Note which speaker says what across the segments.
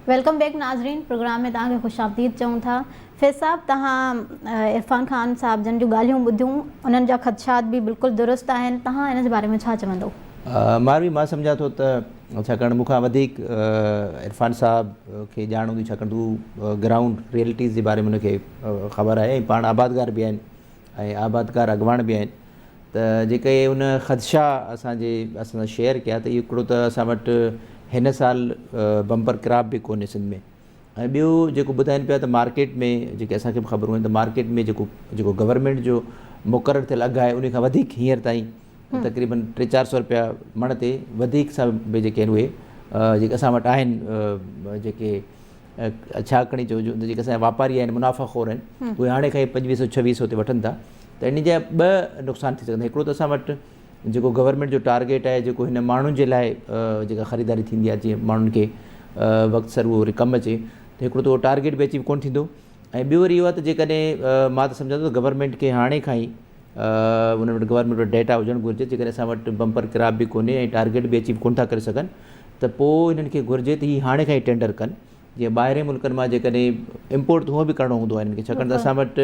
Speaker 1: Welcome back ناظرين programme ۾ توهان کي خوش آمديد چئون ٿا فيض صاحب توهان عرفان خان صاحب جن جون ڳالهيون ٻڌيون انهن جا خدشات به بلڪل درست آهن توهان ان جي باري ۾ ڇا چوندو؟
Speaker 2: ماروي مان سمجهان ٿو ته ڇاڪاڻ مون کان وڌيڪ عرفان صاحب کي ڄاڻ هوندي ڇاڪاڻ ته هو گرائونڊ ريئلٽيز جي باري ۾ هن کي خبر آهي ۽ پاڻ آبادگار به آهن ۽ آبادگار اڳواڻ به آهن ته جيڪي ان خدشا اسان جي اسان سان شيئر ڪيا ته اهو هڪڙو ته اسان وٽ هن سال بمپر ڪراپ به ڪونهي سنڌ ۾ ۽ ٻيو جيڪو ٻڌائين پيا ته مارڪيٽ ۾ جيڪي اسان کي به خبرون آهن ته مارڪيٽ ۾ جيڪو جيڪو گورنمينٽ جو مقرر ٿيل اگهه آهي ان کان وڌيڪ هينئر تائين تقريبن ٽي چار سو روپيا مڻ تي وڌيڪ سان به جيڪي آهن اهي جيڪي اسان وٽ آهن جيڪي ڇا کڻي چئجو ته جيڪي اسان جا واپاري آهن منافع خور آهن اهي هاڻي کان ئي پنجويهه سو ڇويهه سو تي وٺن ٿا ته ان جا ٻه نقصان ٿي سگهن ٿا هڪڙو ته اسان وٽ جيڪو گورنمينٽ جو ٽارگيٽ آهي جيڪو هن ماڻهن جي لاء جيڪا خريداري ٿيندي آهي جيئن ماڻهن کي وقت سر اهو وري ڪم اچي ته هڪڙو ته اهو ٽارگيٽ به اچيو ڪونه ٿيندو ۽ ٻيو وري اهو آهي ته جيڪڏهن مان ته سمجهان ٿو ته گورنمينٽ کي هاڻي کان ئي انهن وٽ گورنمينٽ وٽ ڊيٽا هجڻ گهرجي جيڪڏهن اسان وٽ بمپر ڪراپ به ڪونهي ۽ ٽارگيٽ به اچيو ڪونه ٿا ڪري سگهن ته پوء هنن کي گهرجي ته هي هاڻي کان ئي ٽينڊر ڪن جيئن ٻاهرين ملڪن مان جيڪڏهن امپورٽ ته هونء به ڪرڻو هوندو آهي هنن کي ڇاڪاڻ ته اسان وٽ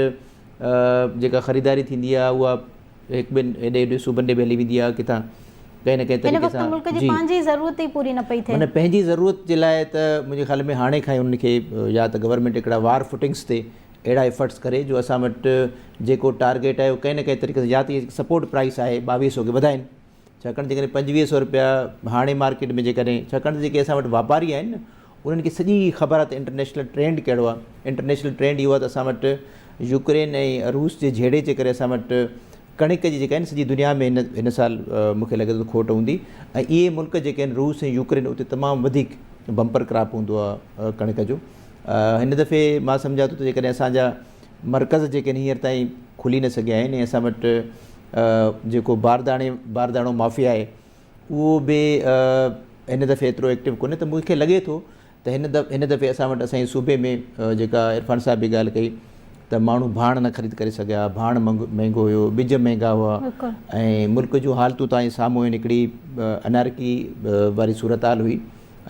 Speaker 2: جيڪا خريداري ٿيندي آهي اها هڪ ٻن هيڏي هوڏي صوبن ڏي به هلي ويندي آهي ڪٿان ڪنهن نه ڪنهن
Speaker 1: هن
Speaker 2: طريقي
Speaker 1: وقت
Speaker 2: سان
Speaker 1: ملڪ جي
Speaker 2: جي
Speaker 1: پنهنجي ضرورت ئي پوري نه پئي ٿئي.
Speaker 2: معنيٰ پنهنجي ضرورت جي لاء ته منهنجي خيال ۾ هاڻي کان ئي انهن کي يا ته گورنمينٽ هڪڙا وار فوٽنگس تي اهڙا ايفرٽس ڪري جو اسان وٽ جيڪو ٽارگيٽ آهي اهو ڪنهن نه ڪنهن طريقي سان يا ته سپورٽ پرائس آهي ٻاويهه سو کي وڌائين ڇاڪاڻ جيڪڏهن 25 سو رپيا هاڻي مارڪيٽ ۾ جيڪڏهن ڇاڪاڻ ته جيڪي اسان وٽ واپاري آهن نه انهن کي سڄي خبر آهي ته انٽرنيشنل ٽرينڊ ڪهڙو آهي انٽرنيشنل ٽرينڊ اهو آهي ته اسان وٽ يوڪرين ۽ روس جي جهيڙي جي ڪري اسان وٽ ڪڻڪ جي جيڪا آهي سڄي دنيا ۾ هن هن سال مون کي لڳي ٿو کوٽ هوندي ۽ اهي ملڪ جيڪي آهن روس ۽ يوڪرين اتي تمام وڌيڪ بمپر ڪراپ هوندو آهي ڪڻڪ جو هن دفعي مان سمجهان ٿو ته جيڪڏهن اسان جا مرڪز جيڪي آهن هينئر تائين کلي نه سگهيا آهن ۽ اسان وٽ جيڪو بارداڻي بارداڻو مافيا آهي اهو به هن دفعي ايترو ايڪٽو ڪونهي ته مون کي لڳي ٿو ته هن هن دفعي اسان وٽ اسان جي صوبي ۾ جيڪا عرفان صاحب به ڳالهه ڪئي ته ماڻهو ڀاڻ نه خريد ڪري سگهيا ڀاڻ مهنگو هيو ٻج مهنگا هئا ۽ ملڪ جون حالتون تان سامهون آهن هڪڙي انارڪي واري صورتحال هئي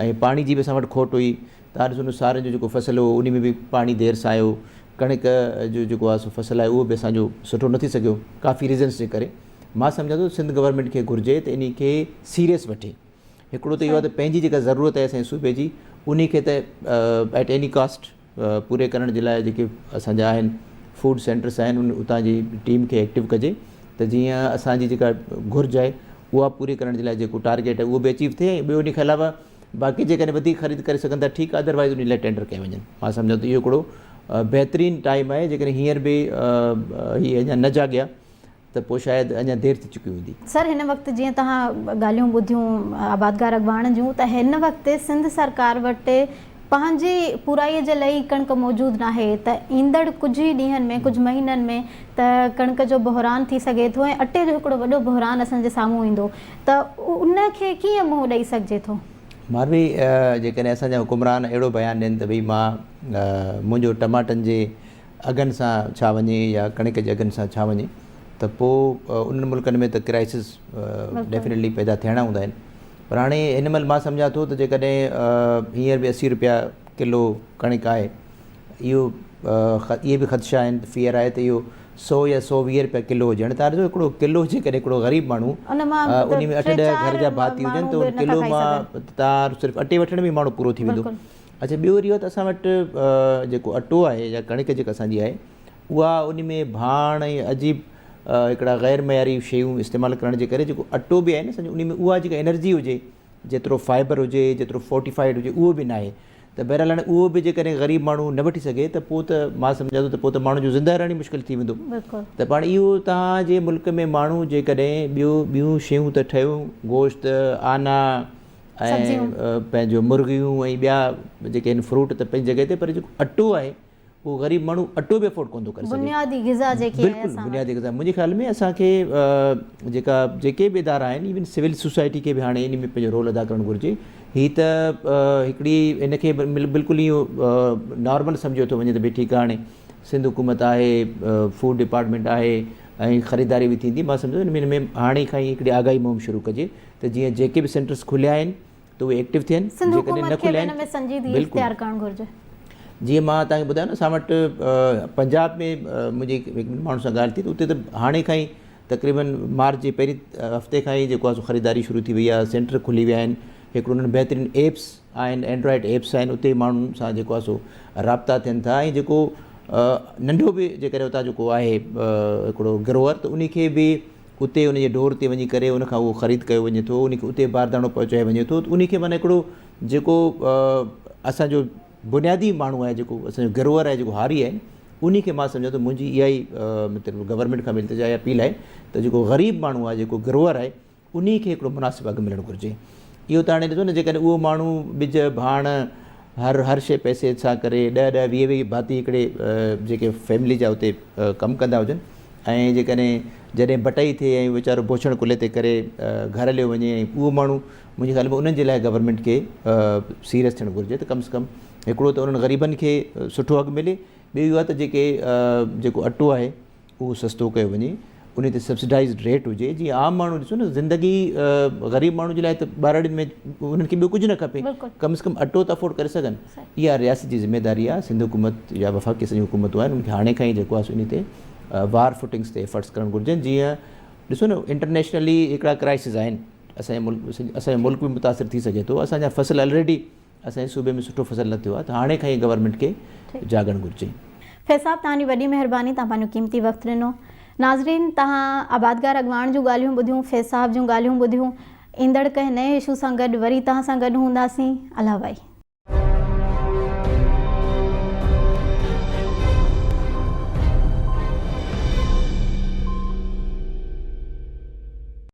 Speaker 2: ۽ پاڻي جي به اسان وٽ کوٽ هئي تان ڏسو نه سارين جو جيڪو فصل هو ان ۾ به پاڻي دير سان آيو ڪڻڪ جو جيڪو آهي سو فصل آهي اهو به اسان جو سٺو نه ٿي سگهيو ڪافي ريزنس جي ڪري مان سمجهان ٿو سنڌ گورنمينٽ کي گهرجي ته انهي کي سيريس وٺي هڪڙو ته اهو آهي ته پنهنجي جيڪا ضرورت آهي اسان جي صوبي جي انهي کي ته ايٽ ايني ڪاسٽ پوري ڪرڻ جي لاء جيڪي اسان جا آهن فوڊ سينٽرس آهن ان اتان جي ٽيم کي ايڪٽو ڪجي ته جيئن اسان جي جيڪا گهرج آهي اها پوري ڪرڻ جي لاء جيڪو ٽارگيٽ آهي اهو به اچيو ٿئي ۽ ٻيو ان کان علاوه باقي جيڪڏهن وڌيڪ خريد ڪري سگهن ٿا ٺيڪ آهي ادروائز ان لاء ٽينڊر ڪيا وڃن مان سمجهان ٿو اهو هڪڙو بهترين ٽائيم آهي جيڪڏهن هينئر به هي اڃا نه جاڳيا ته پوء شايد اڃا دير ٿي چڪي هوندي.
Speaker 1: سر هن وقت جيئن توهان ڳالهيون ٻڌيون آبادگار اڳواڻن جون ته هن وقت سنڌ سرڪار وٽ پنهنجي پورائي جي لئي ڪڻڪ موجود ناهي ته ايندڙ ڪجهه ئي ڏينهن ۾ ڪجهه مهينن ۾ ته ڪڻڪ جو بحران ٿي سگهي ٿو ۽ اٽي جو هڪڙو وڏو بحران اسان جي سامهون ايندو ته ان کي ڪيئن منهن ڏئي سگهجي ٿو؟
Speaker 2: ماروي جيڪڏهن اسان جا حڪمران اهڙو بيان ڏين ته ڀئي مان منهنجو ٽماٽن جي اگهن سان ڇا وڃي يا ڪڻڪ جي اگهن سان ڇا وڃي ته پوء انهن ملڪن ۾ ته ڪرائسس ڊيفنيٽلي پيدا ٿيڻا هوندا آهن پر هاڻي هن مهل مان سمجهان ٿو ته جيڪڏهن هينئر به 80 روپيا ڪلو ڪڻڪ آهي اهو اهي به خدشا آهن فيئر آهي ته اهو سو يا 120 روپيا ڪلو هجي هاڻي تان ڏسو هڪڙو ڪلو جيڪڏهن هڪڙو غريب ماڻهو
Speaker 1: ان مان
Speaker 2: ان ۾ اٺ ڏهه گهر جا ڀاتي هجن ته ان ڪلو مان تان صرف اٽي وٺڻ ۾ ماڻهو پورو ٿي ويندو اڇا ٻيو وري اهو ته اسان وٽ جيڪو اٽو آهي يا ڪڻڪ جيڪا اسان جي آهي اها ان ۾ ڀاڻ ۽ عجيب هڪڙا غير معياري شيون استعمال ڪرڻ جي ڪري جيڪو اٽو به آهي نه اسان جو ان ۾ اها جيڪا انرجي هجي جيترو فائبر هجي جيترو فورٽيفائيڊ هجي اهو به ناهي ته بهرحال هاڻي اهو به جيڪڏهن غريب ماڻهو نه وٺي سگهي ته پوء ته مان سمجهان ٿو ته پوء ته ماڻهو جو زنده رهڻ ئي مشڪل ٿي ويندو ته پاڻ اهو توهان جي ملڪ ۾ ماڻهو جيڪڏهن ٻيو ٻيون شيون ته ٺهيو گوشت آنا ۽ پنهنجو مرغيون ۽ ٻيا جيڪي آهن فروٽ ته پنهنجي جڳهه تي پر جيڪو اٽو آهي اهو غريب ماڻهو اٽو به افورڊ ڪونه ٿو ڪري سگهي.
Speaker 1: بنيادي غذا جيڪي آهي
Speaker 2: بلڪل بنيادي غذا منهنجي خيال ۾ اسان کي جيڪا جيڪي به ادارا آهن ايون سول سوسائٽي کي به هاڻي ان ۾ پنهنجو رول ادا ڪرڻ گهرجي هي ته هڪڙي ان کي بلڪل اهو نارمل سمجهيو ٿو وڃي ته ڀئي ٺيڪ آهي هاڻي سنڌ حڪومت آهي فوڊ ڊپارٽمينٽ آهي ۽ خريداري به ٿيندي مان سمجهان ٿو ان ۾ هاڻي کان ئي هڪڙي آگاهي مهم شروع ڪجي ته جيئن جيڪي به سينٽرس کليا آهن. ته اهي ايڪٽو ٿين
Speaker 1: سنڌ حڪومت کي به ان ۾ سنجيدگي اختيار ڪرڻ گهرجي.
Speaker 2: جيئن مان توهان کي ٻڌايو نه اسان وٽ پنجاب ۾ منهنجي هڪ ماڻهو سان ڳالهه ٿي ته اتي ته هاڻي کان ئي تقريبن مارچ جي پهرين هفتي کان ئي جيڪو آهي سو خريداري شروع ٿي وئي آهي سينٽر کلي ويا آهن هڪڙو انهن بهترين ايپس آهن اينڊرائڊ ايپس آهن اتي ماڻهن سان جيڪو آهي سو رابطا ٿين ٿا ۽ جيڪو ننڍو به جيڪڏهن اتان جيڪو آهي هڪڙو گروئر ته ان کي به اتي ان جي ڊور تي وڃي ڪري ان کان اهو خريد ڪيو وڃي ٿو ان کي اتي بارداڻو پهچايو وڃي ٿو ته ان کي معنيٰ هڪڙو جيڪو اسانجو بنيادي ماڻهو آهي جيڪو اسانجو گروئر آهي جيڪو هاري آهي ان کي مان سمجهان ٿو منهنجي اها ئي مطلب گورنمينٽ کان به التجا يا اپيل آهي ته جيڪو غريب ماڻهو آهي جيڪو گروئر آهي انهي کي هڪڙو مناسب اگهه ملڻ گهرجي. اهو ته هاڻي ڏسو نه جيڪڏهن اهو ماڻهو ٻج، ڀاڻ، هر هر شيء پئسي سان ڪري ڏهه ڏهه ويهه ويهه ڀاتي هڪڙي جيڪي فيملي جا اتي ڪم ڪندا هجن ۽ جيڪڏهن جڏهن بٽئي ٿئي ۽ ويچارو بوڇڻ ڪلهي تي ڪري گهر هليو وڃي ۽ اهو ماڻهو منهنجي خيال ۾ انهن جي لاء گورنمينٽ کي سيريس ٿيڻ گهرجي ته ڪم سي ڪم هڪڙو ته انهن غريبن کي سٺو اگهه ملي ٻيو اهو آهي ته جيڪي جيڪو اٽو آهي اهو سستو ڪيو وڃي ان تي سبسڊائزڊ ريٽ هجي جيئن عام ماڻهو ڏسو نه زندگي غريب ماڻهو جي لاء ته ٻهراڙين ۾ انهن کي ٻيو ڪجهه نه کپي ڪم از ڪم اٽو ته افورڊ ڪري سگهن اها رياست جي ذميواري آهي سنڌ حڪومت يا وفاقي اسان جون حڪومتون آهن انهن کي هاڻي کان ئي جيڪو آهي سو ان تي وار فوٽنگس تي ايفرٽس ڪرڻ گهرجن جيئن ڏسو نه انٽرنيشنلي هڪڙا ڪرائسز آهن اسان جي ملڪ اسان جو ملڪ به متاثر ٿي سگهي ٿو اسان جا فصل الريڊي اسان جي صوبي ۾ سٺو فصل نه ٿيو آهي ته هاڻي کان ئي گورنمينٽ کي جاڳڻ گهرجي.
Speaker 1: فيض صاحب توهان جي وڏي مهرباني توهان پنهنجو قيمتي وقت ڏنو. ناظرين توهان آبادگار اڳواڻ جون ڳالهيون ٻڌيون فيض صاحب جون ڳالهيون ٻڌيون ايندڙ ڪنهن نئين اشو سان گڏ وري توهان سان گڏ هونداسين الله وائي.